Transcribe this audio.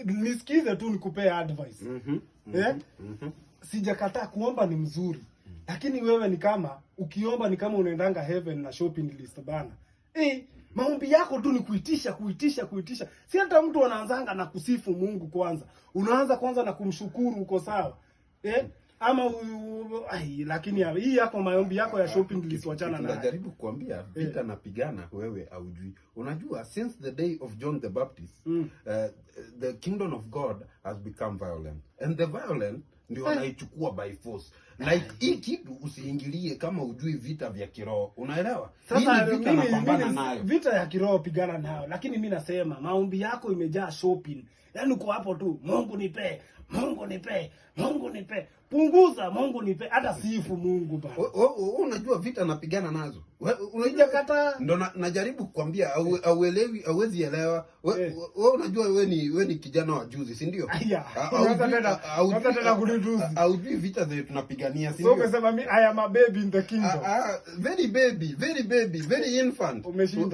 Nisikize tu nikupee advice. Eh? Sijakataa kuomba ni mzuri. Lakini wewe ni kama ukiomba ni kama unaendanga heaven na shopping list, bana. Eh, maombi yako tu ni kuitisha, kuitisha, kuitisha. Si hata mtu anaanzanga na kusifu Mungu kwanza. Unaanza kwanza na kumshukuru, uko sawa. Eh? Ama ai, lakini hii yako, maombi yako ya shopping list, wachana nayo. Najaribu kuambia vita napigana, wewe haujui. Unajua, since the day of John the Baptist, the kingdom of God has become violent and the violent ndio wanaichukua by force. Like, hii kitu usiingilie kama ujui vita vya kiroho, unaelewa? Sasa Hii ni vita napambana mimi, nayo. Vita ya kiroho pigana nayo, lakini mi nasema maombi yako imejaa shopping. Yaani uko hapo tu, "Mungu nipe, Mungu nipe, Mungu nipe." Punguza "Mungu nipe", hata sifu Mungu, bana. Unajua vita napigana nazo. Unajua Sijakataa. ndo najaribu kukwambia hauelewi, hauwezi elewa. We unajua we ni kijana wa juzi, si ndio? Aya, Haujui- unaanza tena kunitusi. Haujui vita zenye tunapigania, si So ndio? umesema mi I am a baby in the kingdom. Ah, ah, very baby, very baby, very infant. Umeshinda.